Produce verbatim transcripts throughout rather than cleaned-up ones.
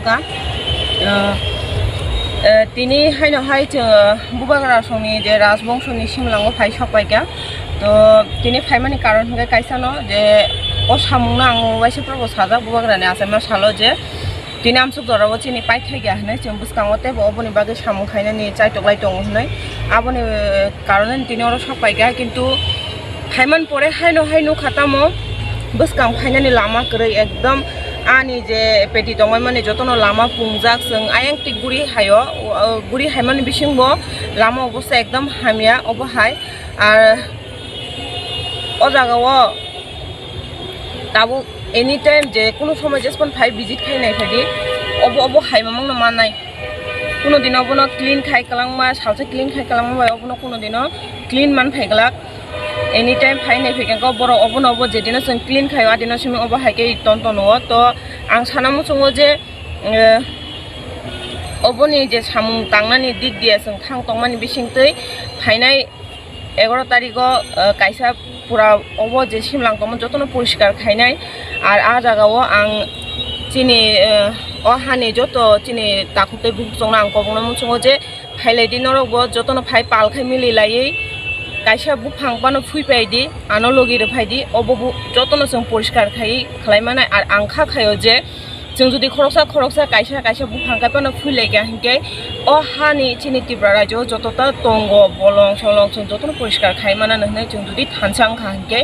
Ka, uh, uh, tini haino hai chwng bubagra songni je rajbongshoni simlango phai sok paikha. To tini phaimani karon hwnkhe kaisano je o samungno ang waisa probo sajak bubagrani achaima salo je tini amsuk jorao chini paithakya hwnwi chwng bwskango teibo oboni bagwi samung khainani chaitok lai tongo hwnwi. Aboni, uh, karonani tini oro sok paikha, kintu phaiman pore haino hai nukha tamo bwskang phainani lama kwrwi ekdom ani je peti tongmani mani jotono lama pungjak, chwng ayang tik guri haio, o, o, guri haimani bisingo lama obosta ekdom hamya obo hai. Ar o jaga o tabuk anytime je kunu somoi jespan phai visit khai nai phai di, obo, obo hai mamang no mannai. Kuno dino bono clean khai kwlangma, salsa clean khai kwlangma bai obono kuno dino clean man phai glak. Anytime phai nai phai khe borok obono obo jedino chwng clean khaio adino simi obo hai khe ton tono o. To ang sana muchungo je, eh, oboni je samung tangnani dik diya chwng thang tongmani bisingtwi phainai egaroh tarigo, eh, kaisa pura obo je simlang tongmo jotono poriskar khainai. Ar ah jagao ang chini, eh, o hani joto chini takhuk tei bukhuk chongno ang kobokno muchungo je phailai di norokbo jotono phai pal khai mili laiwi kaisa buphang phano phui pai di, ano logi rw phai di, obo bo jotono chwng poriskar khai khlai manai. Ar ang kha khaio je chwng jodi khoroksa khoroksa kaisa kaisa buphang kai phano phui lai kha hinkhe o hani chini Tripura rajyo joto ta tongo bolong solong chwng jotono poriskar khai mana hwnwi chwng jodi thansa wngkha hinkhe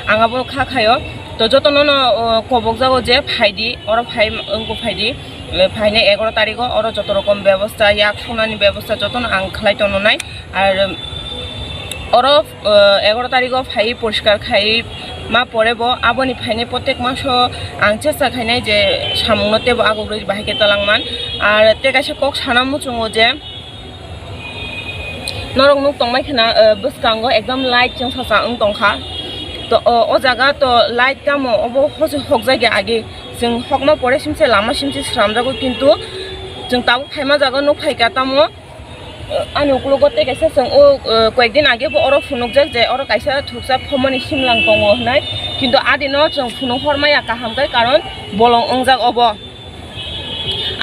ang abono kha khaio. To jotono no, o, kobok jago je phai di, oro phai wngkha phai di. Eh, phainai egaroh tarigo oro joto rokom bebosta, yak sunani bebosta jotono ang khlai tongnai. Ar, um, oro, eh, egaroh tarigo phai poriskar khai ma pore bo aboni phainai protek maso ang chesta khainai je samungno teibo agugwi bahai khe talangman. Ar tei kaisa kok sana muchungo je norok nuk tongmai khna, eh, bwskango ekdom light chwngsacha wng tongkha. To, o, o jaga to light tamo obo hose hokjakya agi. Chwng hokma pore simse lama simse sramjago, kintu chwng tabuk phaima jaga nuk phaikha tamo, eh, ani ukologo tei kaisa chwng o, eh, koyekdin age bo oro phunukjak je oro kaisa thuksa phomani simlang tongo hwnwi, kintu adino chwng phunuk hormaya kaham khe, karon bolong wngjak obo.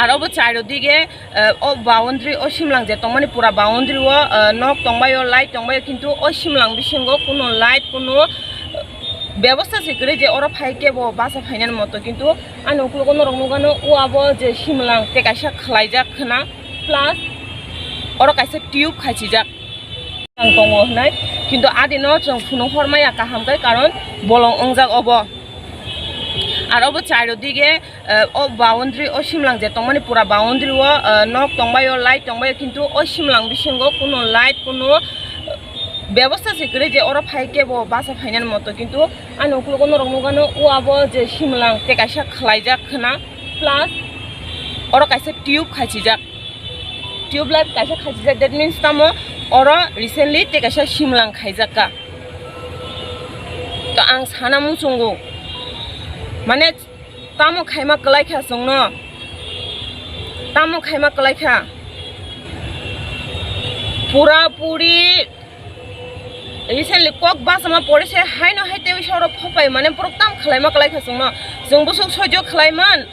Ar obo chairo dige, eh, o boundary, o simlang je tongmani pura boundary o, eh, nok tongbaio, light tongbaio, kintu o simlang bisingo kuno light, kuno, eh, bebosta se kwrwi je oro phai kebo basa phainani moto, kintu ani ukologo norok nukgano o abo je simlang tei kaisa khlaijak khna, plus oro kaisa tube khachijak ang tongo hwnwi, kintu adino chwng phunuk hormaya kaham khe, karon bolong wngjak obo. Ar obo chairo dige, eh, o boundary, o simlang je tongmani pura boundary o, eh, nok tongbaio, light tongbaio, kintu o simlang bisingo kuno light, kuno, eh, bebosta se kwrwi je oro phai kebo basa phainani moto, kintu ani ukologo norok nukgano o abo je simlang tei kaisa khlaijak khna, plus oro kaisa tube khachijak, tube light kaisa khachijak, that means tamo oro recently tei kaisa simlang khaijak kha. To ang sana muchungo, mane, tamo khaima kwlai kha chwngno? Tamo khaima kwlai kha? Pura puri recently kok bachama pore se haino hai tei oro phopai, mane borok tam khlaima kwlai kha chwngno. Chwng bwswk soijo khlaiman,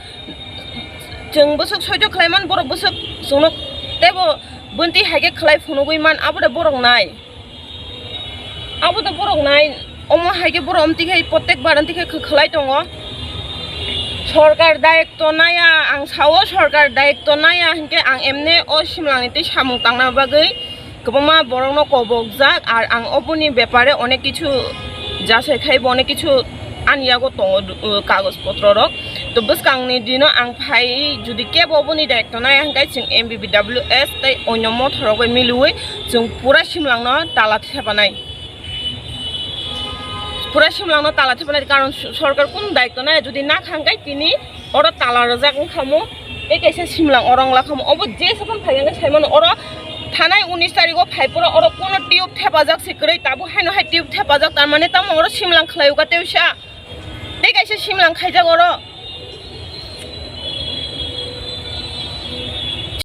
chwng bwswk soijo khlaiman, borok bwswk chwngno teibo bwntwi hai khe khlai phunugwi man, abo da borok nai. Abo da borok nai, omo hai khe borok omtwi khai protek bar omtwi khai khlai tongo. Sorkar dayitto naya, ang sao sorkar dayitto naya hinkhe ang emne o simlangni twi samung tangna bagwi kwbangma borokno kobokjak, ar ang oboni bepare onek kichu jasai khai bo onek kichu ani yago tongo, uh, kagoj potro rok. To bwskangni dino ang phai, jodi kebo oboni dayitto naya hinkhe chwng M B B W S tei onyo mothor rok bai miliwi chwng pura simlangno tala thepanai. Pura simlangno tala thepanai, karon sorkar kun dayitto naya, jodi na kha hinkhe tini oro tala rwjak wngkha mo, tei kaisa simlang oro wngla kha mo. Obo je sapan phai hwnkhai sai mano, oro thanai unis tarigo phai phuru oro kuno tube thepajak se kwrwi, tabuk haino hai tube thepajak, tar mane tamo oro simlang khlai o ka tei usa, tei kaisa simlang khaijak oro.